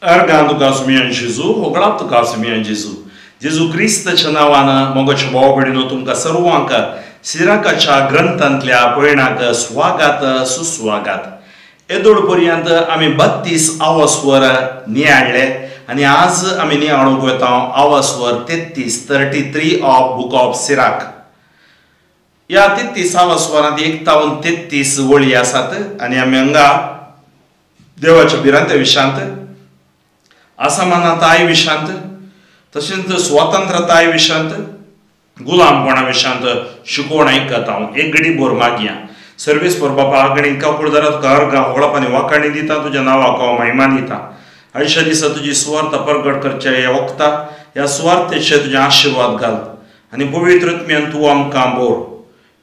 अर्गां तुका सुमियान जेजू, होगळाप तुका सुमियान जेजू. जेजू क्रिस्ताच्या नांवान मोगाच्या भाव भयणीनो तुमकां सर्वांक सिराकाच्या ग्रंथांतल्या पयणाक स्वागत सुस्वागत. येदोळ पर्यंत आमी 32 आवासवर नियाळ्ळे आनी आज आमी नियाळूंक वता आवासवर 33, 33 ऑफ बूक ऑफ सिराक. ह्या 33 आवासवरांत 1 ते 33 वळी आसात आनी आमी हांगा देवाच्या भिरांते विशांत, असमानताय विशांत, तशेंच स्वतंत्रताय विशांत, गुलामपणा विशांत शिकवण आयकता. हांव एक घडी बोर मागया. सर्वेस्पर बापा, आगणी काकुळदारा तुका अर्गां होगळप आनी वाखाणी दिता, तुज्या नांवाक हांव महिमा दिता. आयच्या दिसा तुजी सुवार्थ परगट करच्या ह्या वखता, ह्या सुवार्थेचे तुजे आशिर्वाद घाल आनी पवित्र आत्म्यान तूं आमकां बोर.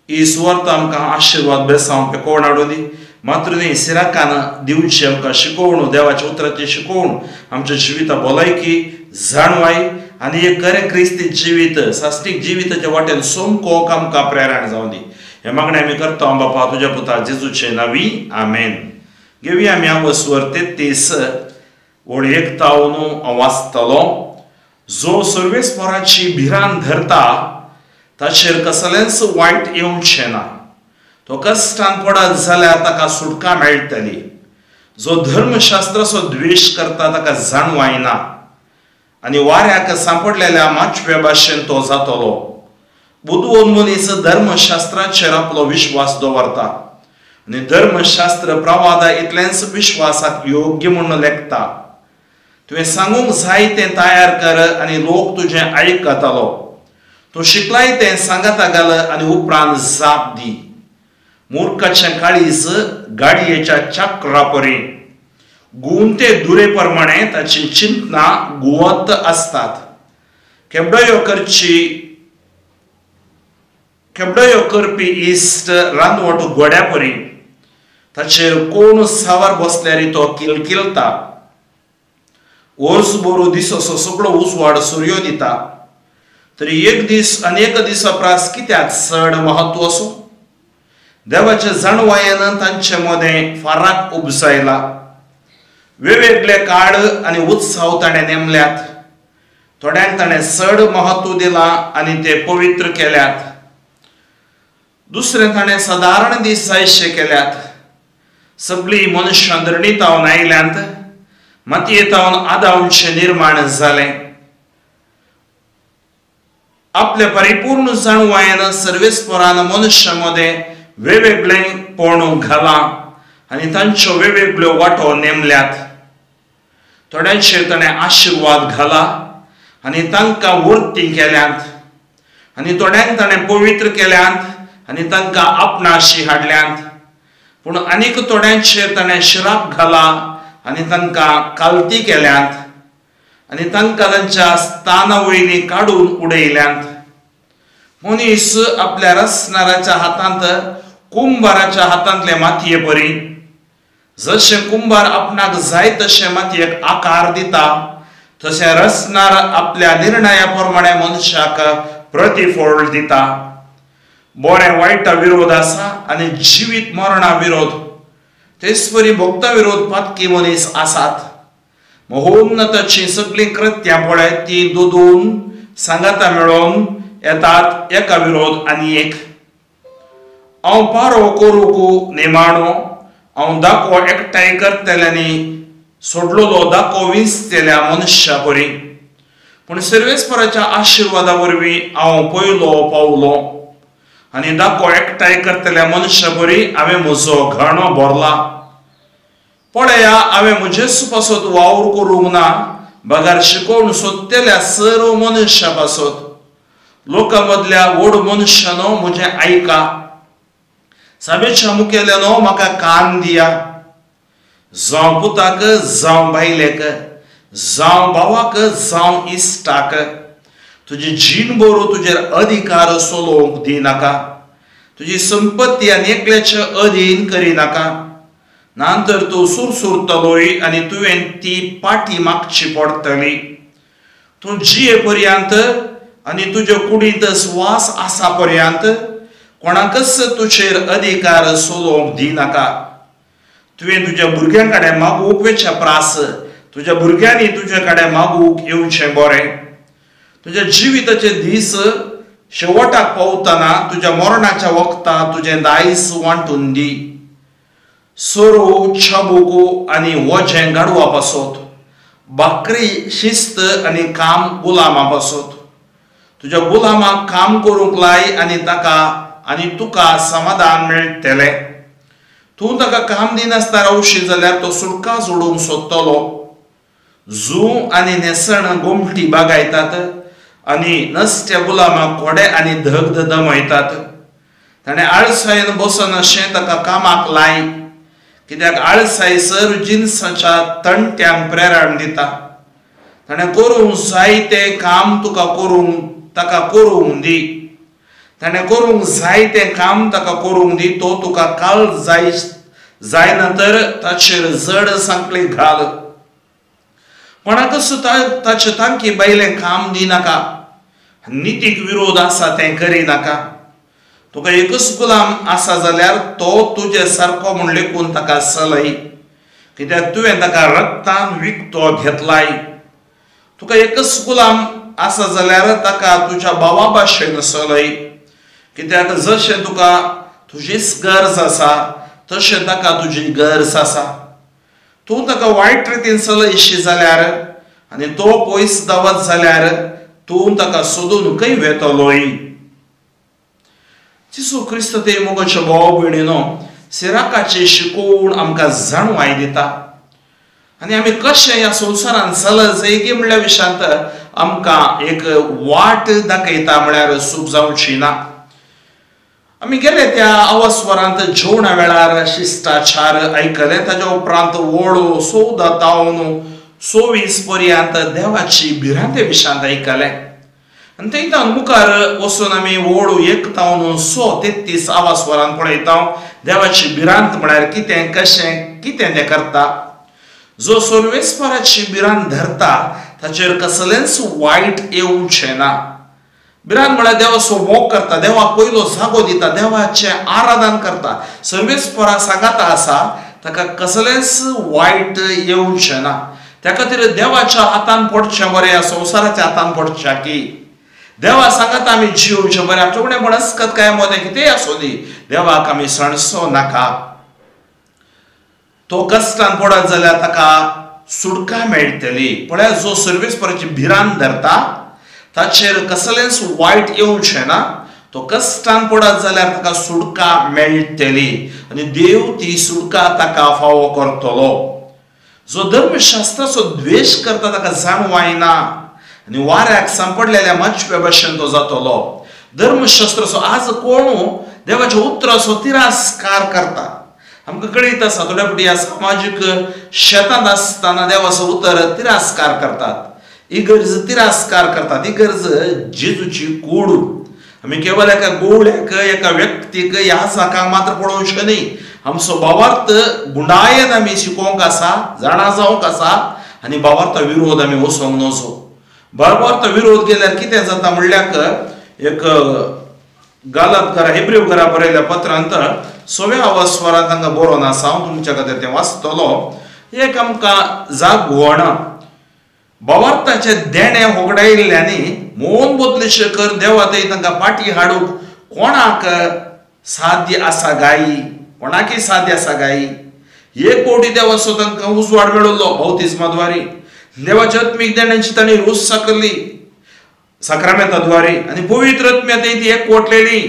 ही सुवार्थ आमकां आशिर्वाद बेसांव पेकोवण हाडूं दी. मात्र न्ही, सिराकान दिवची आमकां शिकोवण, देवाच्या उतराची शिकोवण आमच्या जिविता भलायकी जाणवाय आनी एक खरें क्रिस्ती जिवीत, सास्टीक जिविताच्या वाटेन सोमकोक आमकां प्रेरण जावं दी. हें मागणें आमी करता बापा तुज्या पुता जेजूचे नांवी, आमेन. घेवया आमी आवसवर 33 ओळ 1 हांव वाचतलो. जो सर्वेस्पराची भिरांत धरता ताचेर कसलेंच वायट येवचें ना, तो कश्टान पडत जाल्यार ताका सुटका मेळटली. जो धर्मशास्त्राचो द्वेश करता ताका जाणवाय ना आनी वाऱ्याक सांपडलेल्या माचव्या भाशेन तो जातलो. बुदवंत मनीस धर्मशास्त्राचेर आपलो विश्वास दवरता आनी धर्मशास्त्र प्रवादा इतलेंच विश्वासाक योग्य म्हूण लेखता. तुवें सांगूंक जाय तें तयार कर आनी लोक तुजें आयकतलो. तूं शिकलाय तें सांगाता घाल आनी उपरांत जाप दी. मूर्खाचें काळीज गाडयेच्या चक्रा परी, गुंते दुरे प्रमाणे ताची चिंतना गुवत आसतात. केबडयो करपी इश्ट रानवट घोड्या परी, ताचेर कोण सावर बसल्यार तो किलकिलता. वर्स बरो दिसो सगळो उजवाड सुर्यो दिता, तरी एक दीस आनी एक दिसा प्रास कित्याक चड महत्व असो? देवाच्या जाणवायेन तांचे मदें फाराक उपजायला. वेगवेगळे काळ आनी उत्सव ताणें नेमल्यात. थोड्यांक ताणें चड महत्व दिलां आनी ते पवित्र केल्यात, दुसरें ताणें सादारण दीस जायशे केल्यात. सगळीं मनुष्यां धरणीतावन आयल्यांत, मातयेतावन आदावचें निर्माण जालें. आपले परिपूर्ण जाणवायेन सर्वेस्परान मनुष्या मदें वेगवेगळे पण घालां आनी तांच्यो वेगवेगळ्यो वांटो नेमल्यात. थोड्यांचेर ताणें आशिर्वाद घाला आनी तांकां वर्ती केल्यात आनी थोड्यांक ताणें पवित्र केल्यात आनी तांकां आपणाशी हाडल्यात. पूण आनीक थोड्यांचेर ताणें शिराप घाला आनी तांकां कालती केल्यात आनी तांकां तांच्या स्थाना वयली काडून उडयल्यात. मनीस आपल्या रचणाराच्या हातांत कुंभाराच्या हातांतले मातये परी, जशें कुंभार आपणाक जाय तशें मातयेक आकार दिता, तशें रचणार आपल्या निर्णया प्रमाणे मनशाक प्रतिफळ दिता. बरें वायटा विरोध आसा आनी जिवीत मरणा विरोध, तेच परी भक्ता विरोध पातकी मनीस आसात. महोन्नताची सगळीं कृत्यां पळय ती दोदून सांगाता मेळोवन येतात एका विरोध आनी एक. हांव पारो करूंक निमाणो, हांव दाको एकठांय करतल्यांनी सोडलेलो दाको विंचतल्या मनशा परी. पूण सर्वेस्पराच्या आशिर्वादा वरवीं हांव पयलो पावलो आनी दाको एकठांय करतल्या मनशा परी हांवें म्हजो घाणो भरला. पळया, हांवें म्हजेच पासत वावर करूंक ना, बगर शिकोवन सोदतल्या सर्व मनशा पासत. लोकां मदल्या व्हड मनशानो म्हजें आयका, सभेच्या मुखेल्यानो म्हाका कान दिया. जावं पुताक, जावं बायलेक, जावं भावाक, जावं इश्टाक, तुजी जीण बरो तुजेर अधिकार चलोवंक दिनाका. तुजी संपत्ती आनी एकल्याचे अधीन करिनाका, ना तर तूं सुरसुरतलोय आनी तुवें ती पाटी मागची पडटली. तूं जिये पर्यंत आनी तुज्या कुडींत स्वास आसा पर्यंत कोणाकच तुजेर अधिकार चलोवंक दिनाका. तुवें तुज्या भुरग्यां कडेन मागूंक वचच्या प्रास तुज्या भुरग्यांनी तुजे कडेन मागूंक येवचें बरें. तुज्या जिविताचे दीस शेवटाक पावतना तुज्या मरणाच्या वखता तुजें दायज वांटून दी. सोरो, चाबूक आनी वजें गाडवा पासत, बाकरी शिस्त आनी काम गुलामा पासत. तुज्या गुलामाक काम करूंक लाय आनी ताका आनी तुका समाधान मेळटलें. तूं ताका काम दिनासतना रावशी जाल्यार तो सुटका जोडूंक सोदतलो. जू आनी न्हेसण गोमटी बागायतात आनी नसत्या गुलामाक घोडे आनी धगध दमयतात. ताणें आळसायेन बसनाशें ताका कामाक लाय, कित्याक आळसाय सर जिनसाच्या तंट्यांक प्रेरण दिता. ताणें करूंक जाय तें काम तुका करूंक ताका करूंक दी. ताणें करूंक जाय तें काम ताका करूंक दी. तो तुका काल जाय जायना तर ताचेर जड सांकळी घाल. कोणाकच ताचे तांकी भायलें काम दिनाका. नितीक विरोध आसा तें करिनाका. तुका एकच गुलाम आसा जाल्यार तो तुजे सारको म्हूण लेखून ताका सलय, कित्याक तुवें ताका रक्तान विकतो घेतलाय. तुका एकच गुलाम आसा जाल्यार ताका तुज्या भावा भाशेन सलय, कित्याक जशें तुका तुजीच गरज आसा तशें ताका तुजी गरज आसा. तूं ताका वायट रितीन सलयशी जाल्यार आनी तो पयस धांवत जाल्यार तूं ताका सोदून खंय वेतलोय. जेजू क्रिस्त ते मोगाच्या भाव भयणीनो, सिराकाची शिकोवण आमकां जाणवाय दिता आनी आमी कशें ह्या संवसारान चलत जाय की म्हणल्या विशयांत आमकां एक वाट दाखयता म्हळ्यार चूक जावची ना. आमी गेले त्या अवस्वरांत जेवणा वेळार शिश्टाचार आयकले. ताच्या उपरांत वळो 14 तावन 24 पर्यंत देवाची भिरांते विशयांत आयकले आनी थंय मुखार वचून आमी वळू 1 तावन 100 33 आवास्वरान पळयता देवाची भिरांत म्हळ्यार कितें, कशें, कितें तें करता. जो सर्वेस्पराची भिरांत धरता ताचेर कसलेंच वायट येवचें ना. भिरांत म्हळ्यार देवाचो मोग करता, देवाक पयलो जागो दिता, देवाचें आराधन करता, सर्वेस्परा सांगाता आसा ताका कसलेंच वायट येवचें ना. त्या खातीर देवाच्या हातान पडचें बरें, ह्या संवसाराच्या हातान पडचें की देवा सांगाता आमी जिवचें बरें. आमचे कडेन मनस्कत काय मोदें कितेंय आसूं दी, देवाक आमी सणसो नाका. तो कश्टान पडत जाल्यार ताका सुटका मेळटली. पळया, जो सर्वेस्पराची भिरांत धरता ताचेर कसलेंच वायट येवचें ना. तो कश्टान पडत जाल्यार ताका सुटका मेळटली आनी देव ती सुटका ताका फावो करतलो. जो धर्मशास्त्राचो द्वेश करता ताका जाणवायना आनी वाऱ्याक सांपडलेल्या माचव्या भशेन तो जातलो. धर्मशास्त्राचो आज कोण देवाच्या उतराचो तिरस्कार करता. आमकां कळीत आसा थोड्या फावटी ह्या सामाजीक शेतांत आसतना देवाचो उतर तिरस्कार करतात, इगर्ज तिरस्कार करतात. इगर्ज जेजूची कूड. आमी केवल एका गोवळ्याक, एका व्यक्तीक ह्या साकांक मात्र पळोवचें न्ही. आमचो भावार्थ गुंडायेन आमी शिकोवंक आसा, जाणा जावंक आसा आनी भावार्था विरोध आमी वचोंक नजो. भावार्थ विरोध गेल्यार कितें जाता म्हणल्यार एक गालात घरा हेब्रेव घरा बरयल्या पत्रांत 6व्या आवास्वरांत तांकां बरोवन आसा. हांव तुमच्या खातीर तें वाचतलो. एक आमकां जागवण भावार्थाचें देणें होगडायिल्ल्यांनी मोन बदलेशें कर देवा थंय तांकां फाटी हाडूंक कोणाक साध्य आसा गायी, कोणाकय साध्य आसा गायी. एक फावटी देवाचो तांकां उजवाड मेळिल्लो बाप्तिज्माद्वारे, देवाच्या आत्मीक देण्यांची तांणी रूच साकरली साक्रामेंताद्वारे आनी पवित्र आत्म्या थंय ती एकवटलेली.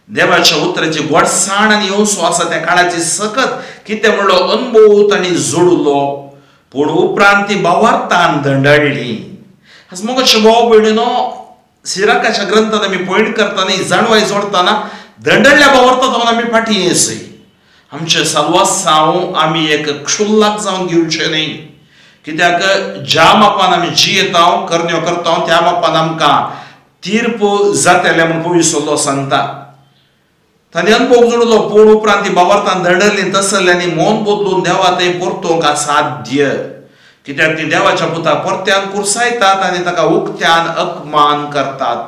देवाच्या उतराची गोडसाण आनी येवसो आसा त्या काळाची सकत कितें म्हणलो अनुभव तांणी जोडलो, पूण उपरांत ती भावार्थान दंडळ्ळी. आज मोगाचे भाव भयणीनो, सिराकाच्या ग्रंथात आमी पॉयंट करतना जाणवाय जोडटना दंडळ्ळ्या भावार्थात आमी फाटीं येसय. आमचें साल्वासांव आमी एक क्षुल्लाक जावन घेवचें न्ही, कित्याक ज्या मापान आमी जियेता करण्यो करता त्या मापान आमकां तीर्प जातले म्हूण पविसलो सांगता. तांणी अनुभव जोडलो, पूण उपरांत ती भावार्थान दंडली तसल्यांनी मन बदलून देवा थंय परतूंक असाध्य, कित्याक ती देवाच्या पुताक परत्यान कुर्सायतात आनी ताका उक्त्यान अपमान करतात.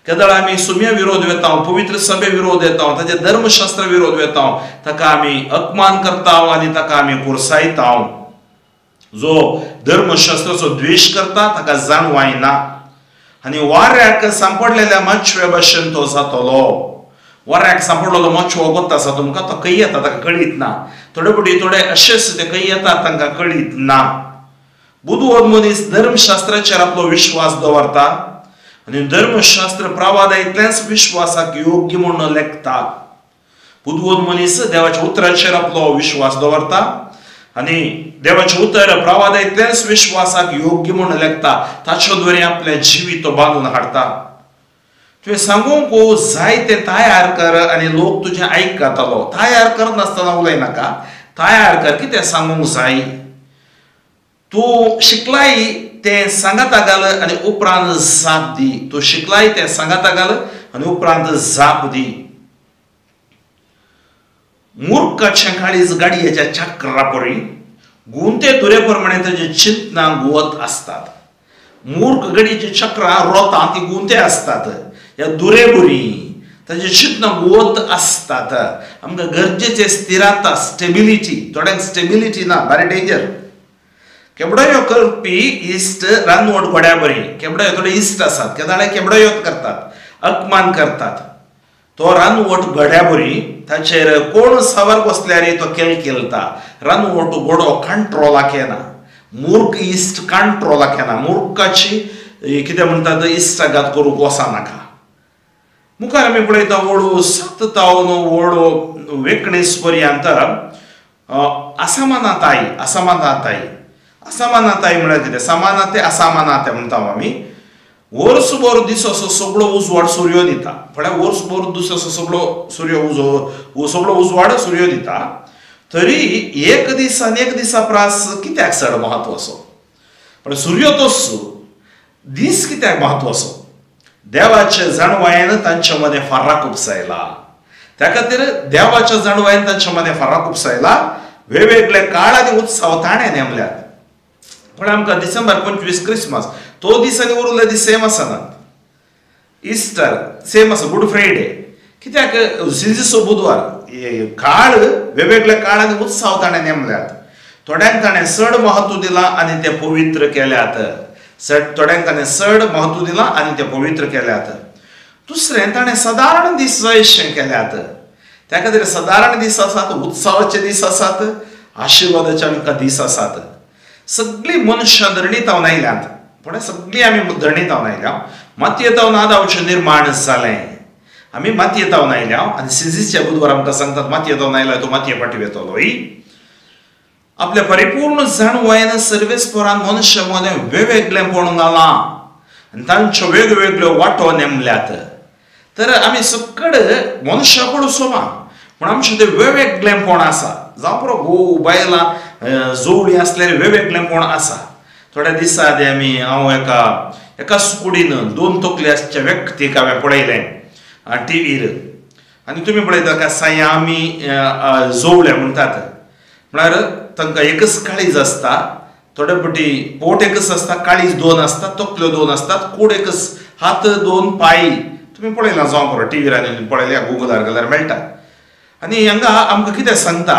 केदळ आमी सुम्या विरोध वेता, पवित्र सभे विरोध येता, ताचे धर्मशास्त्र विरोध वेता, ताका आमी अपमान करता आनी ताका आमी कुर्सायता. जो धर्मशास्त्राचो द्वेश करता ताका जाणवाय ना आनी वाऱ्याक सांपडलेल्या माचव्या भशेन तो जातलो. वाऱ्याक सांपडलेलो माचवो गोत्ता आसा तुमकां, तो खंय येता ताका कळीत ना. थोडे फावटी थोडे अशेच ते खंय येता तांकां कळीत ना. बुदवंत मनीस धर्मशास्त्राचेर आपलो विश्वास दवरता आनी धर्मशास्त्र प्रवादा इतलेंच विश्वासाक योग्य म्हणून लेखता. बुदवंत मनीस देवाच्या उतराचेर आपलो विश्वास दवरता आनी देवाचें उतर प्रवादा इतलेंच विश्वासाक योग्य म्हणून लेखता. ताचे द्वारे आपलें जिवीत तो बांदून हाडटा. तुवें सांगूंक जाय तें तयार कर आनी लोक तुजें आयकतलो. तयार करनासतना उलयनाका, तयार कर कितें सांगूंक जाय. तूं शिकलाय तें सांगाता घाल आनी उपरांत जाप दी. तूं शिकलाय तें सांगाता घाल आनी उपरांत जाप दी. मूर्खाचें काळीज गाडयेच्या चक्रा परी गुंते दुरे प्रमाणे ताजे चिंतनां गुवत आसतात. मूर्ख गाडयेची चक्रां रोता ती गुंते आसतात. ह्या दुरेबरी ताजे चिंतनां गुवत आसतात. आमकां गरजेचे स्थिरता, स्टेबिलिटी. थोड्यांक स्टेबिलिटी ना, भारी डेंजर. केबडयो करपी इश्ट रानवट घोड्या बरी. केबडयो थोडे इश्ट आसात केदाळे केबडयो करतात, अपमान करतात. तो रानवट घोड्या बरी, ताचेर कोण सवार बसल्यार तो केलकेलता. रानवट घोडो कंट्रोलाक येना. मूर्ख इश्ट कंट्रोलाक येना. मूर्खाची कितें म्हणटात इश्टागात करूंक वचनाका. मुखार आमी पळयता वळू 7 तावन वळू 19 पर्यंत असमानताय. असमानताय असमानताय म्हळ्यार कितें? समानते असमानते म्हणटा आमी. वर्सभर दिसाचो सगळो उजवाड सूर्य दिता. म्हळ्यार वर्सभर दिसाचो सगळो सूर्य सगळो उजवाड सूर्य दिता, तरी एक दीस आनी एक दिसा प्रास कित्याक चड म्हत्वाचो? पण सूर्य तोच, दीस कित्याक म्हत्वाचो? देवाचे जाणवायेन तांच्या मदें फरक उपसायला. त्या खातीर देवाच्या जाणवायेन तांच्या मदें फरक उपसायला. वेगवेगळे काळ आनी उत्सव ताणें नेमल्यात. पण आमकां डिसेंबर 25 क्रिसमस तो दीस आनी उरिल्ले दीस सेम आसनात. इस्टर सेम आसा, गुड फ्रायडे कित्याक, सिंजीचो बुधवार. काळ वेगवेगळे काळ आनी उत्सव ताणें नेमल्यात. थोड्यांक ताणें चड म्हत्व दिलां आनी ते पवित्र केल्यात. थोड्यांक ताणें चड म्हत्व दिलां आनी ते पवित्र केल्यात. दुसरें ताणें सादारण दीस जायशें केल्यात. त्या खातीर सादारण दीस आसात, उत्सवाचे दीस आसात, आशिर्वादाचे आमकां दीस आसात. सगळीं मनशां धरणी तावन आयल्यांत. पूण सगळीं आमी धरणी तावन आयल्या. मातये तावन आदावचें निर्माण जालें. आमी मातये तावन आयल्या आनी सिंजीच्या बुधवार आमकां सांगतात मातये तावन आयला तो मातये फाटी वेतलो. आपल्या परिपूर्ण जाणवायेन सर्वेस्परान मनशा मदें वेगवेगळेपण घालां आनी तांच्यो वेगवेगळ्यो वांटो नेमल्यात. तर आमी सकड मनशां कडून सोमा, पूण आमचें तें वेगवेगळेपण आसा. जावं पुरो घोव बायलां जोडी आसल्यार वेगवेगळेपण आसा. थोड्या दिसा आदी आमी हांव एका कुडीन 2 तकली आसच्या व्यक्तीक हांवें पळयलें टिवीर. आनी तुमी पळयता का सयामी जोवळे म्हणटात. म्हळ्यार तांकां एकच काळीज आसता, थोडे फावटी पोट एकच आसता, काळीज 2 आसता, तकल्यो 2 आसतात, कूड एकच, हात 2, पांय. तुमी पळयलां जावं पुरो टिवीर आनी पळयल्या गुगलार गेल्यार मेळटा. आनी हांगा आमकां कितें सांगता,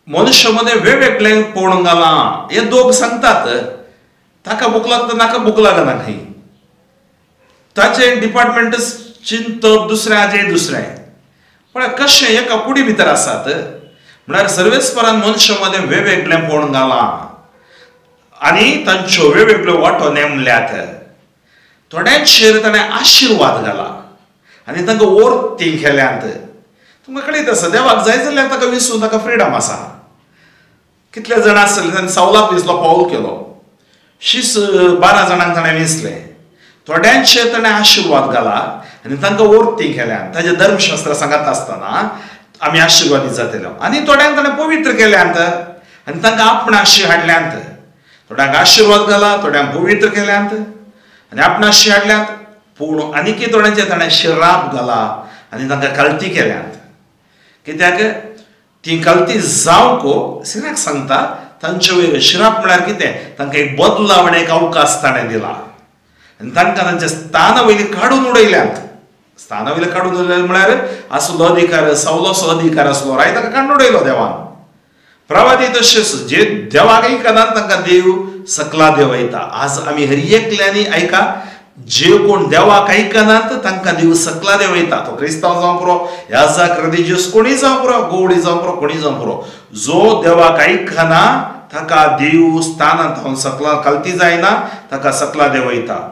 मनुष्य मदें वेगवेगळें पळोवंक घालां. हे दोग सांगतात, ताका भूक लागता, नाका भूक लागना खंय. ताचें डिपार्टमेंट चिंतप दुसरें, हाजें दुसरें. पण कशें एका कुडी भितर आसात. म्हळ्यार सर्वेस्परान मनशा मदें वेगवेगळें पळोवंक घालां आनी तांच्यो वेगवेगळ्यो वांटो नेमल्यात. थोड्यांचेर ताणें आशिर्वाद घाला आनी तांकां वरती केल्यांत. तुमकां कळीत आसा, देवाक जाय जाल्यार ताका विसून ताका फ्रिडम आसा. कितले जाण आसले ताणें सावलाक विसलो, पावल केलो. शीस 12 जाणांक ताणें विसलें. थोड्यांचेर ताणें आशिर्वाद घाला आनी तांकां वरती केल्यान. ताजें धर्मशास्त्र सांगत आसतना आमी आशिर्वादीत जातले. आनी थोड्यांक ताणें पवित्र केल्यांत आनी तांकां आपणाशी हाडल्यांत. थोड्यांक आशिर्वाद घाला, थोड्यांक पवित्र केल्यांत आनी आपणाशी हाडल्यात. पूण आनीकय थोड्यांचे ताणें शिराप घाला आनी तांकां कल्ती केल्यांत. कित्याक ती कल्ती जावंक सिराक सांगता तांचे वयर शिराप म्हळ्यार कितें, तांकां एक बदलावणे एक अवकाश ताणें दिला आनी तांकां तांच्या स्थाना वयली काडून उडयल्यांत. स्थाना वयले काडून उडयले म्हळ्यार आसलो अधिकार, सवलोसो अधिकार आसलो राय, ताका काडून उडयलो देवान. प्रवादी तशेंच जे देवाक आयकनात तांकां देव सकला देवयता. आज आमी हर एकल्यांनी आयका, जे कोण देवाक आयकनात तांकां देव सकला देवयता. तो क्रिस्तांव जावं पुरो, याजक, रिलिजियस कोणी जावं पुरो, गोवडी जावं पुरो, कोणी जावं पुरो, जो देवाक आयकना ताका देव स्थानांत सकला खालती जायना, ताका सकला देवयता.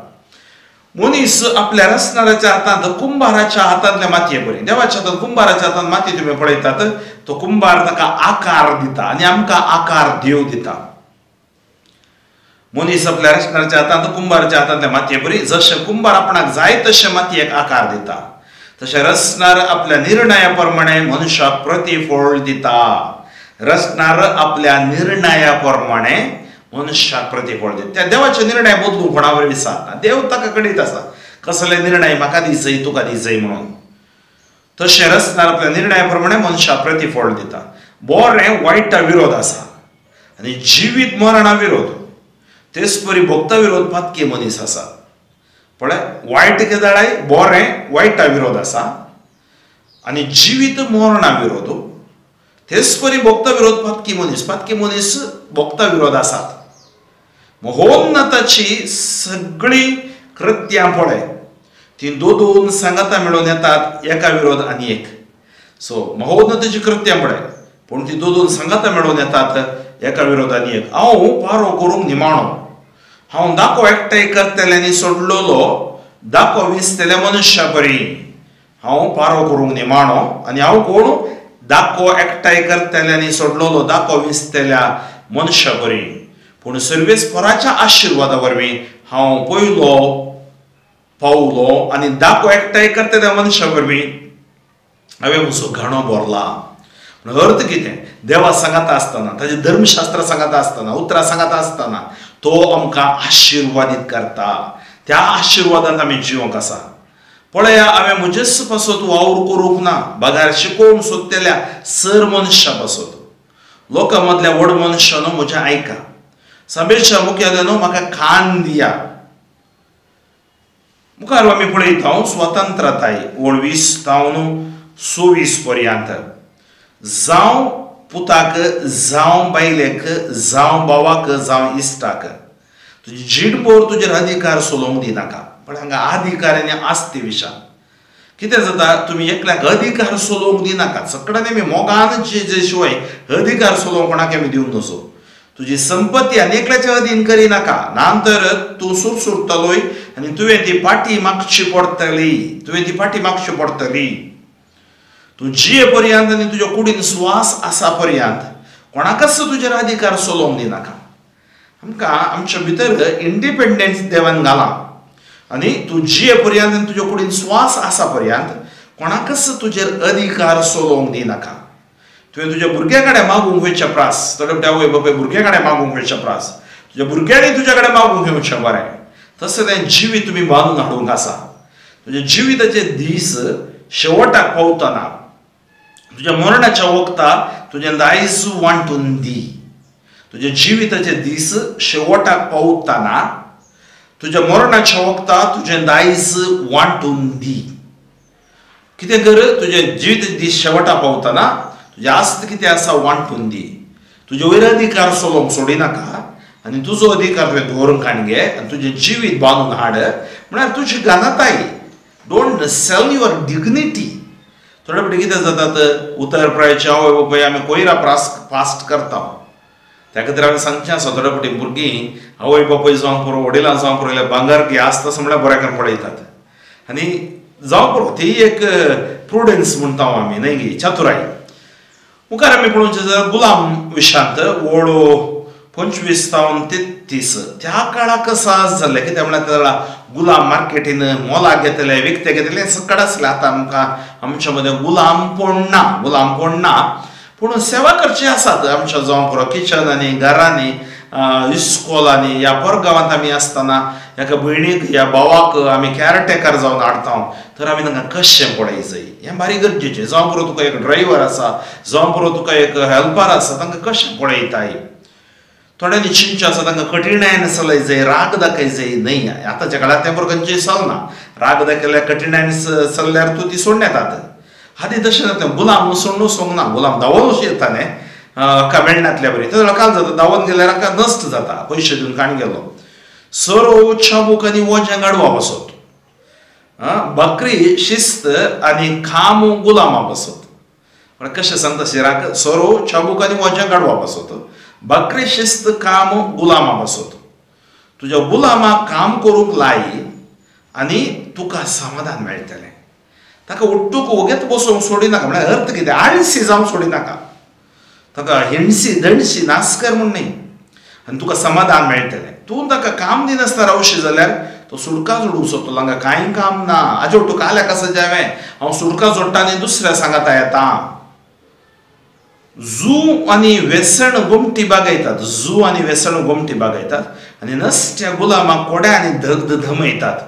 मनीस आपल्या रचणाऱ्याच्या हातांत कुंभाराच्या हातांतल्या मातये बरी, देवाच्या हातांत कुंभाराच्या हातांत माती तुमी पळयतात, तो कुंभार ताका आकार दिता आनी आमकां आकार देव दिता. मनीस आपल्या रचणाऱ्याच्या हातांत कुंभाराच्या हातांतल्या मातये बरी, जशें कुंभार आपणाक जाय तशें मातयेक आकार दिता, तशें रचणार आपल्या निर्णया प्रमाणे मनशाक प्रतिफळ दिता. रचणार आपल्या निर्णया प्रमाणे मनशाक प्रतिफळ दिता. त्या देवाचे निर्णय बदलूंक कोणा वरवीं विसरना. देव ताका कळीत आसा कसले निर्णय म्हाका दिसय तुका दिसय म्हणून. तशें रचणार आपल्या निर्णया प्रमाणे मनशाक प्रतिफळ दिता. बरें वायटा विरोध आसा आनी जिवीत मरणा विरोध, तेच परी भोगता विरोध पातकी मनीस आसा. पळय वायट केदाळाय बरें वायटा विरोध आसा आनी जिवीत मरणा विरोध, तेच परी भोगता विरोध पातकी मनीस, पातकी मनीस भोगता विरोध आसात. महोन्नताची सगळीं कृत्यां पळय ती दोन दोन सांगाता मेळोवन येतात एका विरोध आनी एक. सो महोन्नताची कृत्यां पळय पूण ती दोन दोन सांगाता मेळोवन येतात एका विरोध आनी एक. हांव पारो करूंक निमाणो, हांव दाको एकठांय करतल्यांनी सोडलेलो दाको विसतल्या मनुष्या परी. हांव पारो करूंक निमाणो आनी हांव कोण? दाको एकठांय करतल्यांनी सोडलेलो दाको विसतल्या मनशा परी. पूण सर्वेस्पराच्या आशिर्वादा वरवीं हांव पयलो पावलो आनी दाको एकठांय करतल्या मनशा वरवीं हांवें म्हजो घाणो भरला. अर्थ कितें? देवा सांगाता आसतना, ताजें धर्मशास्त्र सांगाता आसतना, उतरां सांगाता आसतना तो आमकां आशिर्वादीत करता. त्या आशिर्वादान आमी जिवंक आसा. पळया हांवें म्हजेच पासत वावर करूंक ना, बगार शिकोवंक सोदतल्या सर मनशा पासत. लोकां मदल्या व्हड मनशानो म्हजें आयका, सभेच्या मुखेल्यानो म्हाका कान दिया. मुखार आमी पळयता स्वतंत्रताय ओळ 20 तावन 24 पर्यंत. जावं पुताक, जावं बायलेक, जावं भावाक, जावं इश्टाक, तुजी जीणभर तुजेर अधिकार चलोवंक दिनाका. पण हांगा अधिकार आनी आस्ती विशय कितें जाता, तुमी एकल्याक अधिकार चलोवंक दिनाका. सगळ्यांनी आमी मोगान जे शिवाय अधिकार चलोवंक कोणाक आमी दिवंक नजो. तुजी संपत्ती आनी एकल्याच्या अधीन करिनाका, ना तर तूं सुरसुरतलोय आनी तुवें ती पाटी मागची पडटली, तुवें ती पाटी मागची पडटली. तूं जिये पर्यंत आनी तुज्या कुडीन स्वास आसा पर्यंत कोणाकच तुजेर अधिकार चलोवंक दिनाका. आमकां आमच्या भितर इंडिपेंडन्स देवान घाला आनी तूं जिये पर्यंत आनी तुज्या कुडीन स्वास आसा पर्यंत कोणाकच तुजेर अधिकार चलोवंक दिनाका. तुवें तुज्या भुरग्या कडेन मागूंक वयच्या प्रास, थोडे म्हणटा आवय बापूय भुरग्या कडेन मागूंक वयच्या प्रास, तुज्या भुरग्यांनी तुज्या कडेन मागूंक येवचें बरें. तशें तें जिवीत तुमी बांदून हाडूंक आसा. तुज्या जिविताचे दीस शेवटाक पावतना तुज्या मरणाच्या वखता तुजें दायज वांटून दी. तुज्या जिविताचे दीस शेवटाक पावतना तुज्या मरणाच्या वखता तुजें दायज वांटून दी. कितें कर, तुजें जिविताचे दीस शेवटाक पावतना तुजें आस्त कितें आसा वांटून दी. तुजे वयर अधिकार चलोवंक सोडिनाका आनी तुजो अधिकार तुवें दवरूंक काण घे आनी तुजें जिवीत बांदून हाड. म्हळ्यार तुजी घनताय, don't sell your dignity. थोडे फावटी कितें जातात, उतर प्रायचे आवय बापूय आमी कोयरा फास्ट करता. त्या खातीर हांवें सांगचें आसा, थोडे फावटी भुरगीं आवय बापूय जावंक पुरो, वडिलां जावंक पुरो, जाल्यार भांगर की आसता म्हणल्यार बरें करून पळयतात आनी जावं पुरो, ती एक प्रुडन्स म्हणटा आमी न्हय गी, चतुराय. मुखार आमी पळोवचें जाल्यार गुलाम विशांत ओळो 25 तावन 33. त्या काळाक सहज जाल्लें कित्याक म्हळ्यार त्या वेळार गुलाम मार्केटीन मोलाक घेतले, विकते घेतले, सगळें आसलें. आतां आमकां आमच्या मदें गुलामपण ना, गुलामपण ना, पूण सेवा करची आसात आमच्या जावं पुरो किचनांनी, घरांनी, इस्कोलांनी. ह्या परगांवांत आमी आसतना एका भयणीक ह्या भावाक आमी कॅरटेकर जावन हाडटा तर आमी तांकां कशें पळय जाय हें भारी गरजेचें. जावं पुरो तुका एक ड्रायव्हर आसा, जावं पुरो तुका एक हेल्पर आसा, तांकां कशें पळयताय. थोड्यांनी चिंतचें आसा तांकां कठिणायेन चलय जाय, राग दाखय जाय न्हय. आतांच्या काळार तें बरोबर खंयचें चलना. राग दाखयल्यार कठिणायेन चल्ल्यार तूं ती सोडून येतात. आदी तशें जाता, गुलाम सोडून सोंगना, गुलाम धांवून येता न्ही. हाका मेळनातल्या बरी तेजो काल जाता धांवन गेल्यार हाका नश्ट जाता पयशे दिवन काण गेलो सोरो चाबूक आनी वजें गाडवा बसत बकरी शिस्त आनी खाम गुलामा बसत कशें सांगता शिराक सोरो चाबूक आनी वजें गाडवा बसत बकरी शिस्त काम गुलामा बसत तुज्या गुलामाक काम करूंक लाय आनी तुका समाधान मेळटलें ताका उट्टूक वगेत बसूंक सोडिनाका म्हळ्यार अर्थ कितें आळसी जावंक सोडिनाका ताका हिणसी दणशी नासकर म्हूण न्ही आनी तुका समाधान मेळटलें तूं ताका काम दिनासतना रावशी जाल्यार तो सुडका जोडूंक सोदतलो हांगा कांय काम ना आजो तुका आल्या कसो जावें हांव सुडका जोडटा आनी दुसऱ्या सांगाता येता जू आनी वेसण गोमटी बागयतात जू आनी वेसण गोमटी बागयतात आनी नसत्या गुलामाक कोड्या आनी धगध धमयतात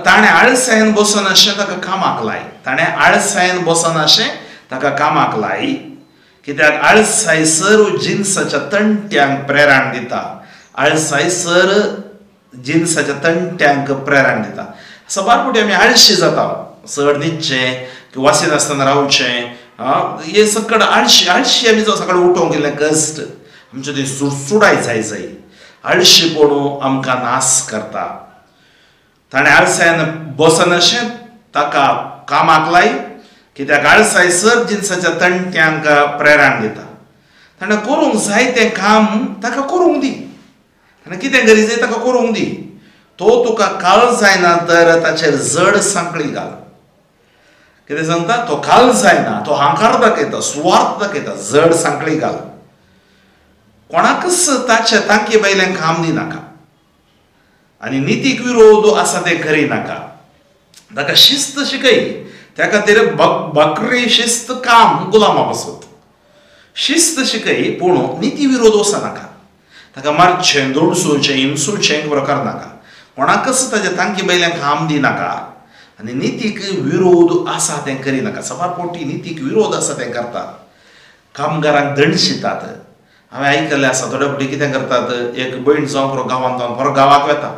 ताणें आळसायेन बसनाशें ताका कामाक लाय ताणें आळसायेन बसनाशें ताका कामाक लाय कित्याक आळसाय सर्व जिनसाच्या तंट्यांक प्रेरण दिता आळसाय सर जिनसाच्या तंट्यांक प्रेरण दिता सबार फावटी आमी आळशी जाता चड न्हिदचें किंवा वासिनासतना रावचें हे सकड आळशी आळशी आमी जावं सकाळी उठोवंक गेल्लें कश्ट आमचें तें सुडसुडाय जाय जाय आळशीपणू आमकां नाश करता ताणें आळसायन बसनाशें ताका कामाक लाय कित्याक आळसाय सर जिनसाच्या तंट्यांक प्रेरण दिता ताणें करूंक जाय तें काम ताका करूंक दी ताणें कितें गरज जाय ताका करूंक दी तो तुका काल जायना तर ताचेर जड सांकळी घाल कितें सांगता तो काल जायना तो हांकार दाखयता सुवार्थ दाखयता जड सांकळी घाल कोणाकच ताचे तांकी भायल्यान काम दिनाका आनी नितीक विरोध आसा तें करिनाका ताका शिस्त शिकय त्या खातीर बकरी शिस्त काम गुलामा बसत शिस्त शिकय पूण निती विरोध वचनाका ताका मारचें दोडसुचें हिमसुचें प्रकार नाका कोणाकच ताच्या तांकी भायल्यान काम दिनाका आनी नितीक विरोध आसा तें करिनाका सबार फावटी नितीक विरोध आसा तें करतात कामगारांक दणशितात हांवें आयकल्लें आसा थोडे फावटी कितें करतात एक भयण जावं पुरो गांवांत जावन परत गांवाक वता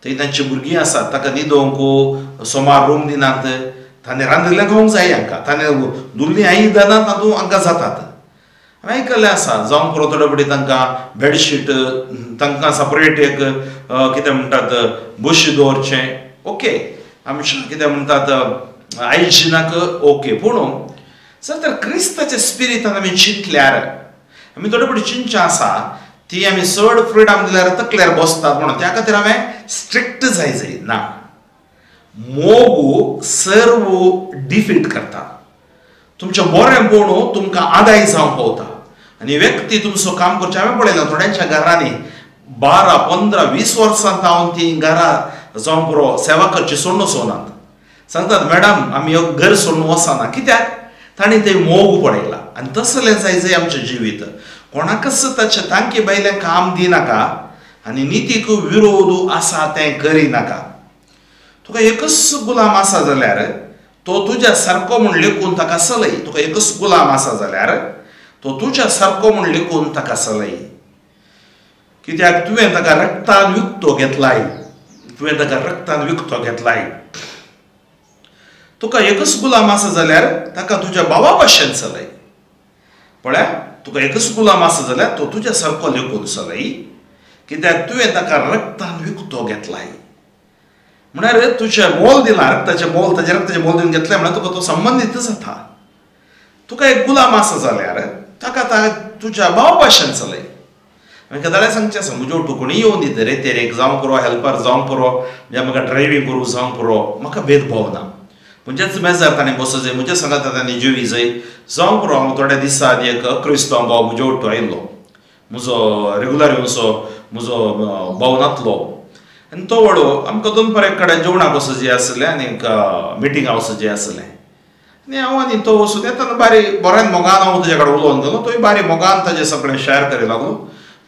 थंय तांची भुरगीं आसात ताका न्हिदोवंक सोमार रूम दिनात ताणें रांदिल्लें खावंक जाय हांकां ताणें दुल्लीं आयदनां तातूंत हांकां जातात हांवें आयकल्लें आसा जावंक पुरो थोडे फावटी तांकां बेडशीट तांकां सपरेट एक कितें म्हणटात बशी दवरचें ओके आमचें कितें म्हणटात हायजिनाक ओके पूण सर तर क्रिस्ताच्या स्पिरितान आमी चिंतल्यार आमी थोडे फावटी चिंतचें आसा ती आमी चड फ्रिडम दिल्यार तकल्यार बसतात म्हणून त्या खातीर हांवें स्ट्रिक्ट जाय जाय ना मोग सर्व डिफीट करता तुमचें बरें पळोवन तुमकां आदाय जावंक पावता आनी व्यक्ती तुमचो काम करचें हांवें पळयलां थोड्यांच्या घरांनी 12, 15, 20 वर्सां जावन ती घरा जावं पुरो सेवा करची सोडून वचनात सांगतात मॅडम आमी घर सोडून वचना कित्याक तांणी ते मोग पळयला आनी तसलें जाय जाय आमचें जिवीत कोणाकच ताचे तांकी भायलें काम दिनाका आनी नितीक विरोध आसा तें करिनाका तुका एकच गुलाम आसा जाल्यार तो तुज्या सारको म्हूण लेखून ताका सलय तुका एकच गुलाम आसा जाल्यार तो तुज्या सारको म्हूण लेखून ताका सलय कित्याक तुवें ताका रक्तान विकतो घेतलाय तुवें ताका रक्तान विकतो घेतलाय तुका एकच गुलाम आसा जाल्यार ताका तुज्या भावा भशेन चलय पळय तुका एकच गुलाम आसा जाल्यार तो तुज्या सारको लेखून चलय कित्याक तुवें ताका रक्तान विकतो घेतलाय म्हळ्यार तुजें मोल दिलां रक्ताचें मोल ताजें रक्ताचें मोल दिवन घेतलें म्हळ्यार तुका तो संबंदीत जाता तुका एक गुलाम आसा जाल्यार ताका तुज्या भावा भशेन चलय हांवें केदाळाय सांगचें आसा म्हज्या वटू कोणूय येवन दिता रे तेरेक जावंक पुरो हेल्पर जावंक पुरो म्हणजे म्हाका ड्रायव्हींग करूंक जावंक पुरो म्हाका भेदभाव ना म्हज्याच मेजार ताणें बसो जाय म्हज्या सांगाता ताणें जेवी जाय जावंक पुरो हांव थोड्या दिसांनी एक क्रिस्तांव भाव म्हज्या वटू आयिल्लो म्हजो रेगुलर येवचो म्हजो भाव नातलो आनी तो वडो आमकां दोन एक कडेन जेवणाक वचो जाय आसलें आनी एक मिटींगाक वचो जाय आसलें आनी हांव आनी तो वचून येतना बारी बऱ्यान मोगान हांव तुज्या कडेन उलोवन गेलो तोय बारी मोगान ताजें सगळें शेअर करी लागलो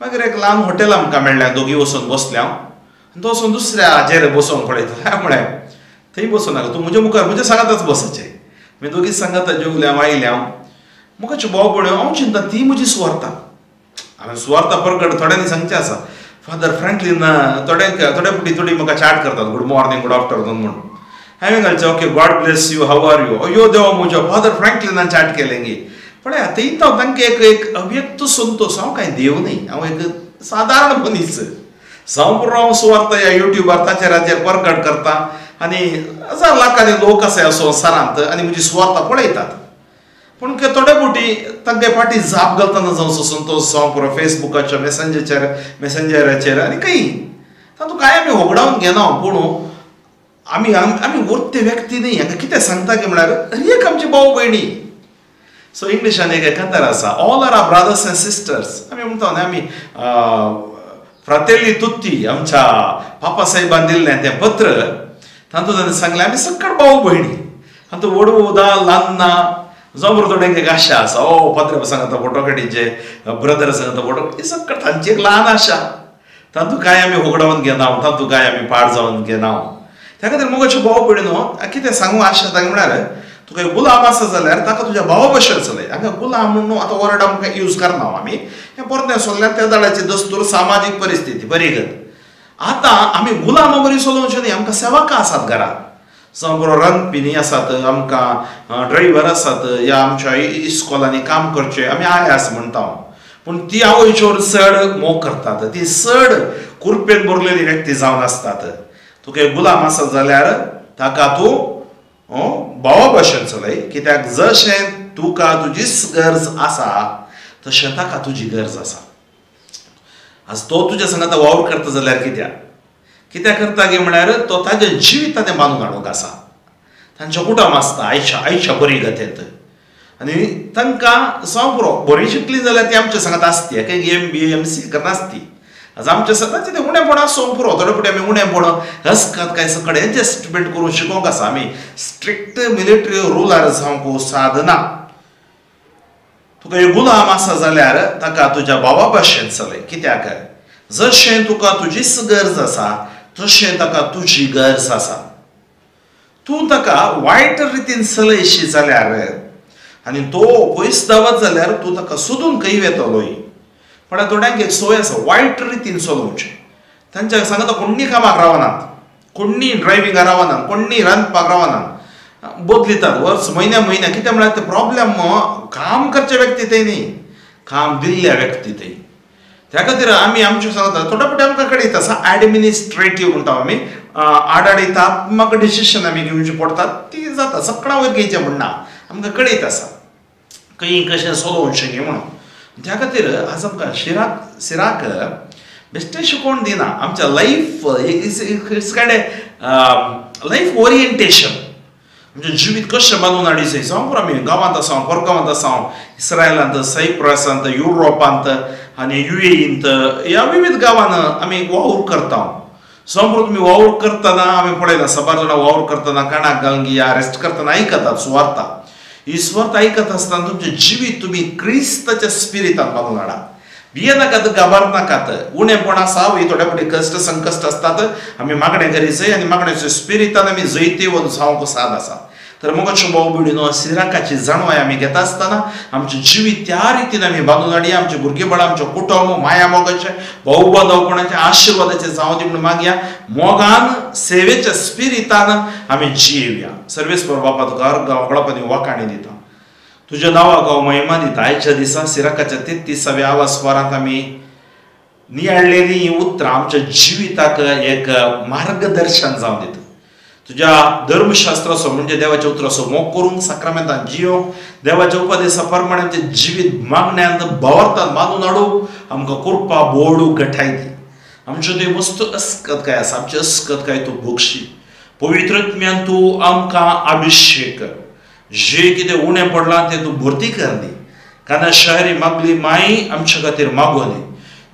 मागीर एक ल्हान हॉटेल आमकां मेळ्ळें दोगी वचून बसले हांव आनी तो वचून दुसऱ्या हाजेर बसोवंक पळयता हांवें म्हळें थंय बसूं नाका तूं म्हज्या मुखार म्हज्या सांगाताच बसाचें आमी दोगी सांगाता जेवले हांव आयले हांव मुखाचे भाव पळय हांव चिंता ती म्हजी सुवार्था हांवें सुवार्था परगट थोड्यांनी सांगचें आसा फादर फ्रँकलीन थोडे थोडे फावटी थोडी म्हाका चॅट करतात गुड मॉर्निंग गुड आफ्टरनून म्हणून हांवें घालचें okay God bless you how are you अयो देवा म्हज्या फादर फ्रँकलिनान चॅट केलें गी पळया थंय हांव तांकां एक एक अव्यक्त संतोश. हांव कांय देव न्ही, हांव एक सादारण मनीस. जावं पुरो हांव सुवार्थ ह्या युट्यूबार ताचेर हाचेर परगट करता आनी हजार लाखांनी लोक आसा ह्या संवसारांत आनी म्हजी सुवार्थ पळयतात. पूण थोडे फावटी तांकां फाटी जाप घालतना जावचो संतोश जावं पुरो फेसबुकाचेर मेसेंजराचेर आनी खंय तातूंत कांय आमी होगडावन घेना. पूण आमी आमी वर्ते व्यक्ती न्ही. हांकां कितें सांगता की म्हळ्यार एक आमची भाव भयणी. सो इंग्लिशान एक एकांतर आसा, all are our brothers and sisters. आमी म्हणटा न्ही आमी फ्रातेली तुत्ती, आमच्या पापा साहेबान दिल्लें तें पत्र, तातूंत ताणें सांगलें आमी सकट भाव भयणी. तातूंत व्हड उदा ल्हान ना. जावं बरो थोड्यांक एक आशा आसा, ओ पाद्रे सांगता फोटो काडीचे, ब्रदर सांगता फोटो, ही सकट तांची एक ल्हान आशा. तातूंत कांय आमी होगडावन घेना, तातूंत कांय आमी पाड जावन घेना. त्या खातीर मोगाच्यो भाव भयणी न्हू कितें सांगू आशा तांकां म्हळ्यार तुका एक गुलाम आसा जाल्यार ताका तुज्या भावा भशेन चलय. हांगा गुलाम म्हणून आतां वर्ड आमकां यूज करना आमी, हें परतें सोडल्यार त्या दाडाची दस्तूर सामाजीक परिस्थिती बरी गत. आतां आमी गुलामा बरी चलोवचें न्ही. आमकां सेवकां आसात घरा, जावं बरो रांदपिनी आसात, आमकां ड्रायव्हर आसात, या आमच्या इस्कॉलांनी काम करचें आमी आयास म्हणटा. पूण ती आवयचेर चड मोग करतात, ती चड कुरपेन भरलेली व्यक्ती जावन आसतात. तुका एक गुलाम आसा जाल्यार ताका तूं भावा भशेन चलय, कित्याक जशें तुका तुजीच गरज आसा तशें ताका तुजी गरज आसा. आज तो तुज्या सांगाता वावर करता जाल्यार कित्याक कित्याक करता गे म्हळ्यार तो ताज्या जिवितान बांदून हाडूंक आसा. तांच्या कुटुंब आसता आयच्या आयच्या बरी गतेंत आनी तांकां जावं पुरो बरी शिकली जाल्यार ती आमच्या सांगात आसती, काही एम बी एम सी करनासती. आज आमच्या सांगात तें उणेपण आसूंक पुरो, थोडे फावटी आमी उणेपण हसकत काय सकड एडजस्टमेंट करून शिकोवंक आसा. आमी स्ट्रिक्ट मिलिटरी रुलर जावंक सादना. तुका एक गुलाम आसा जाल्यार ताका तुज्या भावा भशेन चलय, कित्याक जशें तुका तुजीच गरज आसा तशें ताका तुजी गरज आसा. तूं ताका वायट रितीन चलयशी जाल्यार आनी तो पयस धांवत जाल्यार तूं ताका सोदून खंय वेतलोय. पण थोड्यांक एक संवय आसा वायट रितीन चलोवचें. तांच्या सांगता कोण्णी कामाक रावनात, कोण्णी ड्रायव्हिंगाक रावनात, कोण्णी रांदपाक रावनात, बदलितात वर्स म्हयन्या म्हयन्या. कितें म्हळ्यार ते प्रॉब्लेम काम करचे व्यक्ती ते न्ही, काम दिल्ल्या व्यक्ती ते. त्या खातीर आमी आमचें सांगता थोडे फावटी आमकां कळयता आसा एडमिनिस्ट्रेटीव म्हणटा आमी, आडाडितात्मक डिसिशन आमी घेवचे पडटात, ती जाता सगळ्यां वयर घेवचें म्हणना, आमकां कळयत आसा खंय कशें चलोवचें गे म्हणून. त्या खातीर आज आमकां सिराक बेश्टें शिकोवन दिना. आमच्या life it's kind life orientation, आमचें जिवीत कशें बांदून हाडीचें. जावं पुरो आमी गांवांत आसा, परगांवांत आसा, इस्रायलांत, सायप्रसांत, युरोपांत आनी युएईंत ह्या विविध गांवांत आमी वावर करता. जावं पुरो तुमी वावर करतना आमी पळयला साबार जाणां वावर करतना कानाक घालून या अरेस्ट करतना आयकतात सुवार्ता. ही सुवार्थ आयकत आसतना तुमचें जिवीत तुमी क्रिस्ताच्या स्पिरितान बांदून हाडा. भियेनाकात, घाबरनाकात. उणेपण आसा, थोडे फावटी कश्ट संकश्ट आसतात, आमी मागणें करीत आनी मागण्याच्या स्पिरितान आमी जैतिवंत जावंक साद आसा. तर मोगाच्यो भाव भयणीनो, सिराकाची जाणवाय आमी घेता आसतना आमचें जिवीत त्या रितीन आमी बांदून हाडया. आमचें भुरगेबाळ, आमचें कुटुंब माया मोगाचें, भाऊ बांधवपणाचें, आशिर्वादाचें जावं दी म्हणून मागया. मोगान सेवेच्या स्पिरितान आमी जियेवया. सर्वेस्पर बापा तुका अर्गां होगडावप आनी वाखाणी दिता, तुज्या नांवाक हांव महिमा दिता. आयच्या दिसा सिराकाच्या 33व्या आवाज आमी नियाळलेली ही उतरां आमच्या जिविताक एक मार्गदर्शन जावन दिता. तुज्या धर्मशास्त्राचो म्हणजे देवाच्या उतराचो मोग करूंक, साक्रामेंतान जियोंक, देवाच्या उपदेसा प्रमाणे आमचें जिवीत मागण्यांत भावार्थान बांदून हाडूंक आमकां कृपा बोडू गठाय दी. आमच्यो त्यो वस्तू अस्कत काय आसा, आमची अस्कत काय तूं भोगशी. पवित्र आत्म्यान तूं आमकां अभिशेक कर, जे कितें उणें पडलां तें तूं भरती कर दी. काना शहरी मागली माई आमच्या खातीर मागोली.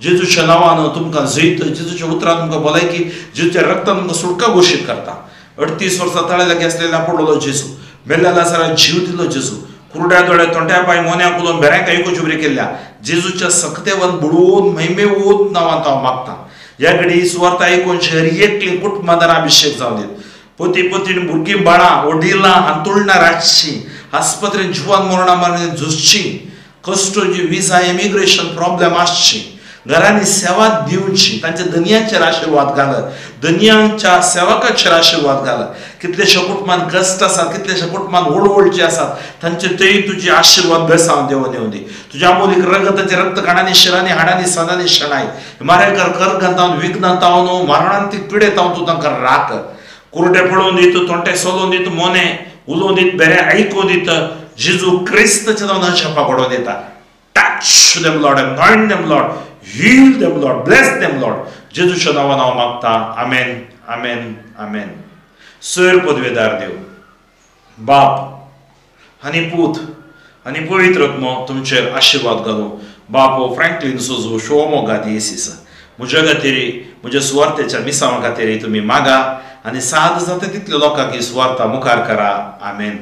जेजूच्या नांवान तुमकां जैत, जेजूच्या उतरान तुमकां भलायकी, जेजूच्या रक्तान तुमकां सुटका घोशीत करता. 38 वर्सां तळे लागीं आसलेल्या पडलेलो जेजू, मेल्ल्या लाजराक जीव दिलो जेजू, कुरड्या दोळ्या तोंट्या पांय मोन्या कुलोवन भेऱ्यांक आयकुची बरी केल्ल्या जेजूच्या सक्तेवन बुडवून महिमेवून नांवान हांव मागता. ह्या घडी सुवार्थ आयकून हर एकली कुटुंबांत अभिशेक जावन दीत. पती पतीण भुरगीं बाळां वडिलां हांतुळणां रातचीं, आस्पत्रेन जिवान मरणा मरण झुजचीं, कश्टोची विजा इमिग्रेशन प्रॉब्लेम आसची, घरांनी सेवा दिवची तांच्या धनयांचेर आशिर्वाद घाल, धनयांच्या सेवकाचेर आशिर्वाद घाल। कितलेशे कुटुंबान कश्ट आसात, कितलेशे कुटुंबान वळवळचे आसात, तांचे तेय तुजे आशिर्वाद बेसांव देवन येवं दी। तुज्या आमोलीक रगताचे रक्त कणांनी शिरांनी हाडांनी सदांनी शणाय मारेकर करगंतावन विघ्नांतावन मरणांतीक पिडेतावन तूं तांकां राख। कुरडे पळोवन दीत, तोंटे सोलोवन दीत, मोने उलोवन दीत, बेरे आयकून दीत, जेजू क्रिस्ताच्या नांवान अजापां घडोवन दिता। Touch them Lord, anoint them Lord, heal them Lord, bless them Lord. जेजूच्या नांवान हांव मागता, आमेन आमेन आमेन। सर पदवेदार देव बाप आनी पूत आनी पवित्र आत्मो तुमचेर आशिर्वाद घालूं। बापो फ्रँकलीन सोजू शिवमोगा दियेसीस म्हज्या खातीर, म्हज्या सुवार्थेच्या मिसांवा खातीर तुमी मागा आनी साद जाता तितले लोकांक ही सुवार्ता मुखार करा। आमेन।